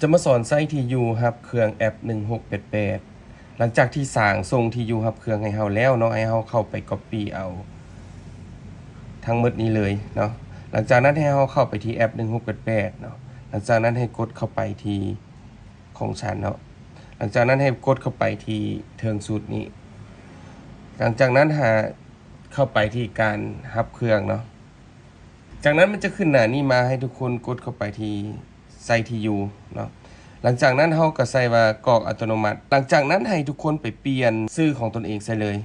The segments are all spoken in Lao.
ຈະມາສອນໃຊ້ທີ່ຢູ່ຮັບເຄື່ອງແອັບໜຶ່ງຫົກແປດແປດ. ຫຼັງຈາກທີ່ສ້າງສົ່ງທີ່ຢູ່ຮັບເຄື່ອງໃຫ້ເຮົາແລ້ວເນາະ, ໃຫ້ເຮົາເຂົ້າໄປກັອບປີ້ເອົາທັງໝົດນີ້ເລີຍເນາະ. ຫຼັງຈາກນັ້ນໃຫ້ເຮົາເຂົ້າໄປທີ່ແອັບໜຶ່ງຫົກແປດແປດເນາະ. ຫຼັງຈາກນັ້ນໃຫ້ກົດເຂົ້າໄປທີ່ຂອງສັນເນາະ. ຫຼັງຈາກນັ້ນໃຫ້ກົດເຂົ້າໄປທີ່ເທິງສຸດນີ້. ຫຼັງຈາກນັ້ນຫາເຂົ້າໄປທີ່ການຮັບເຄື່ອງເນາະ. ຈາກນັ້ນມັນຈະຂຶ້ນໜ້ານີ້ມາ ໃຫ້ທຸກຄົນກົດເຂົ້າໄປທີ່ໃສ່ທີ່ຢູ່ເນາະ. ຫຼັງຈາກນັ້ນເຮົາກໍໃສ່ວ່າກອກອັດຕະໂນມັດ. ຫຼັງຈາກນັ້ນໃຫ້ທຸກຄົນໄປປ່ຽນຊື່ຂອງຕົນເອງໃສ່ເລີຍ.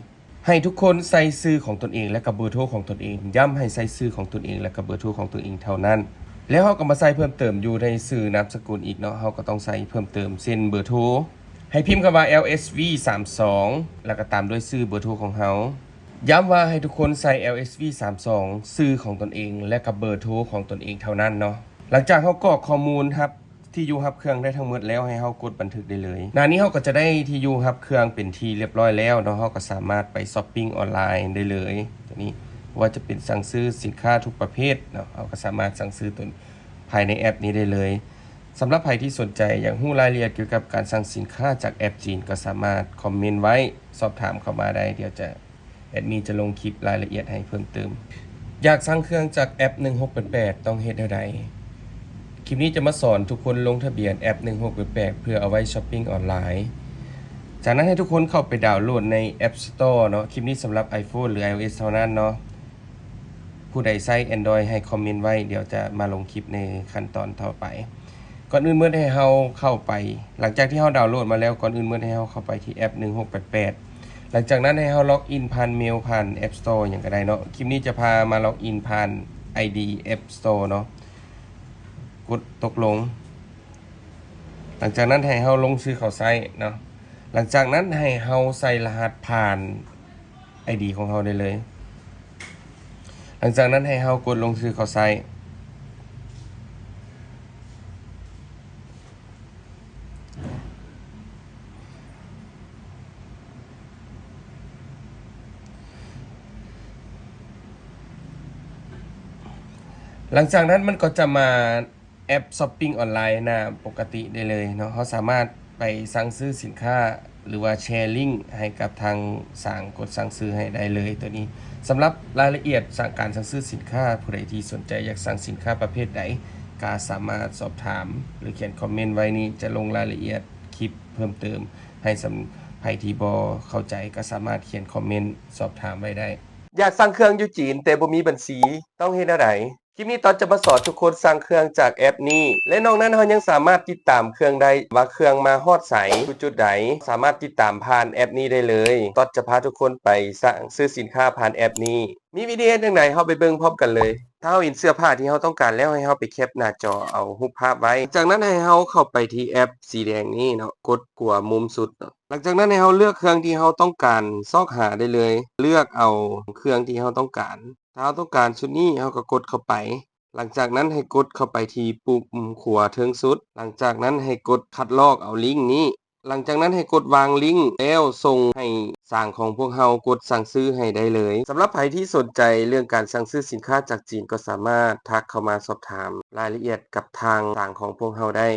ໃຫ້ທຸກຄົນໃສ່ຊື່ຂອງຕົນເອງ ແລະກໍເບີໂທຂອງຕົນເອງ. ຢ້ຳໃຫ້ໃສ່ຊື່ຂອງຕົນເອງ ແລະກໍເບີໂທຂອງຕົນເອງເທົ່ານັ້ນ. ແລ້ວເຮົາກໍມາໃສ່ເພີ່ມເຕີມຢູ່ໃນຊື່ນາມສະກຸນອີກເນາະ. ເຮົາກໍຕ້ອງໃສ່ເພີ່ມເຕີມ ເຊັ່ນ ເບີໂທ. ໃຫ້ພິມຄຳວ່າ ແອລເອສວີສາມສອງ ແລ້ວກໍຕາມດ້ວຍຊື່ເບີໂທຂອງເຮົາ. ຢ້ຳວ່າໃຫ້ທຸກຄົນໃສ່ ແອລເອສວີສາມສອງ ຊື່ຂອງຕົນເອງ ແລະກໍເບີໂທຂອງຕົນເອງເທົ່ານັ້ນເນາະ. ຫຼັງຈາກເຮົາກອກຂໍ້ມູນຮັບ ທີ່ຢູ່ຮັບເຄື່ອງໄດ້ທັງໝົດແລ້ວ ໃຫ້ເຮົາກົດບັນທຶກໄດ້ເລີຍ. ໜ້ານີ້ເຮົາກໍຈະໄດ້ທີ່ຢູ່ຮັບເຄື່ອງເປັນທີ່ລຽບຮ້ອຍແລ້ວເນາະ. ເຮົາກໍສາມາດໄປຊັອບປິງອອນລາຍໄດ້ເລີຍ. ຕົວນີ້ບໍ່ວ່າຈະເປັນສັ່ງຊື້ສິນຄ້າທຸກປະເພດເນາະ, ເຮົາກໍສາມາດສັ່ງຊື້ຕົວພາຍໃນແອັບນີ້ໄດ້ເລີຍ. ສຳລັບໃຜທີ່ສົນໃຈຢາກຮູ້ລາຍລະອຽດກ່ຽວກັບການສັ່ງສິນຄ້າຈາກແອັບຈີນ ກໍສາມາດຄອມເມັນໄວ້ ສອບຖາມເຂົ້າມາໄດ້. ດຽວຈະ ແອັດມິນຈະລົງຄລິບລາຍລະອຽດໃຫ້ເພີ່ມເຕີມ. ຢາກສັ່ງເຄື່ອງຈາກແອັບໜຶ່ງຫົກແປດແປດ ຕ້ອງເຮັດແນວໃດ? ຄລິບນີ້ຈະມາສອນທຸກຄົນລົງທະບຽນແອັບໜຶ່ງຫົກແປດແປດ ເພື່ອເອົາໄວ້ຊັອບປິງອອນລາຍ. ຈາກນັ້ນໃຫ້ທຸກຄົນເຂົ້າໄປດາວໂຫຼດໃນແອັບສະຕໍເນາະ. ຄລິບນີ້ສຳລັບ iPhone ຫຼື iOS ເທົ່ານັ້ນເນາະ. ຜູ້ໃດໃຊ້ Android ໃຫ້ຄອມເມັນໄວ້, ດຽວຈະມາລົງຄລິບໃນຂັ້ນຕອນຕໍ່ໄປ. ກ່ອນອື່ນໝົດໃຫ້ເຮົາເຂົ້າໄປ, ຫຼັງຈາກທີ່ເຮົາດາວໂຫຼດມາແລ້ວ, ກ່ອນອື່ນໝົດໃຫ້ເຮົາເຂົ້າໄປທີ່ແອັບໜຶ່ງຫົກແປດແປດ. ຫຼັງຈາກນັ້ນໃຫ້ເຮົາລັອກອິນຜ່ານເມວ, ຜ່ານ App Store ຫຍັງກໍໄດ້ເນາະ. ຄລິບນີ້ຈະພາມາລັອກອິນຜ່ານ ID App Store ເນາະ. ກົດຕົກລົງ. ຫຼັງຈາກນັ້ນໃຫ້ເຮົາລົງຊື່ເຂົ້າໃຊ້ເນາະ. ຫຼັງຈາກນັ້ນໃຫ້ເຮົາໃສ່ລະຫັດຜ່ານ ID ຂອງເຮົາໄດ້ເລີຍ. ຫຼັງຈາກນັ້ນໃຫ້ເຮົາກົດລົງຊື່ເຂົ້າໃຊ້. ຫຼັງຈາກນັ້ນມັນກໍຈະມາ ແອັບຊັອບປິງອອນລາຍໜ້າປົກກະຕິໄດ້ເລີຍເນາະ. ເຮົາສາມາດໄປສັ່ງຊື້ສິນຄ້າ ຫຼືວ່າແຊລິ້ງໃຫ້ກັບທາງສາງກົດສັ່ງຊື້ໃຫ້ໄດ້ເລີຍ. ຕົວນີ້ສຳລັບລາຍລະອຽດການສັ່ງຊື້ສິນຄ້າ, ຜູ້ໃດທີ່ສົນໃຈຢາກສັ່ງສິນຄ້າປະເພດໃດ ກໍສາມາດສອບຖາມ ຫຼືຂຽນຄອມເມັນໄວ້ນີ້, ຈະລົງລາຍລະອຽດຄລິບເພີ່ມເຕີມໃຫ້. ສຳ ໃຜທີ່ບໍ່ເຂົ້າໃຈກໍສາມາດຂຽນຄອມເມັນສອບຖາມໄວ້ໄດ້. ຢາກສັ່ງເຄື່ອງຢູ່ຈີນແຕ່ບໍ່ມີບັນຊີ ຕ້ອງເຮັດແນວໃດ? ຄລິບນີ້ຕອນຈະມາສອນທຸກຄົນສັ່ງເຄື່ອງຈາກແອັບນີ້ ແລະ ນອກນັ້ນເຮົາຍັງສາມາດຕິດຕາມເຄື່ອງໄດ້ວ່າເຄື່ອງມາຮອດໃສ ຢູ່ຈຸດໃດ, ສາມາດຕິດຕາມຜ່ານແອັບນີ້ໄດ້ເລີຍ. ຕອນຈະພາທຸກຄົນໄປສັ່ງຊື້ສິນຄ້າຜ່ານແອັບນີ້. ມີວິທີເຮັດຈັ່ງໃດ ເຮົາໄປເບິ່ງພ້ອມກັນເລີຍ. ຖ້າເຮົາເຫັນເສື້ອຜ້າທີ່ເຮົາຕ້ອງການແລ້ວ ໃຫ້ເຮົາໄປແຄັບໜ້າຈໍເອົາຮູບພາບໄວ້. ຈາກນັ້ນໃຫ້ເຮົາເຂົ້າໄປທີ່ແອັບສີແດງນີ້ເນາະ, ກົດຂວາມຸມສຸດເນາະ. ຫຼັງຈາກນັ້ນໃຫ້ເຮົາເລືອກເຄື່ອງທີ່ເຮົາຕ້ອງການຊອກຫາໄດ້ເລີຍ, ເລືອກເອົາເຄື່ອງທີ່ເຮົາຕ້ອງການ. ຖ້າເຮົາຕ້ອງການຊຸດນີ້ ເຮົາກໍກົດເຂົ້າໄປ. ຫຼັງຈາກນັ້ນໃຫ້ກົດເຂົ້າໄປທີ່ປຸ່ມຂວາເທິງສຸດ. ຫຼັງຈາກນັ້ນໃຫ້ກົດຄັດລອກເອົາລິ້ງນີ້. ຫຼັງຈາກນັ້ນໃຫ້ກົດວາງລິ້ງ ແລ້ວສົ່ງໃຫ້ສາງຂອງພວກເຮົາກົດສັ່ງຊື້ໃຫ້ໄດ້ເລີຍ. ສຳລັບໃຜທີ່ສົນໃຈເລື່ອງການສັ່ງຊື້ສິນຄ້າຈາກຈີນ ກໍສາມາດທັກເຂົ້າມາສອບຖາມລາຍລະອຽດກັບທາງສາງຂອງພວກເຮົາໄດ້.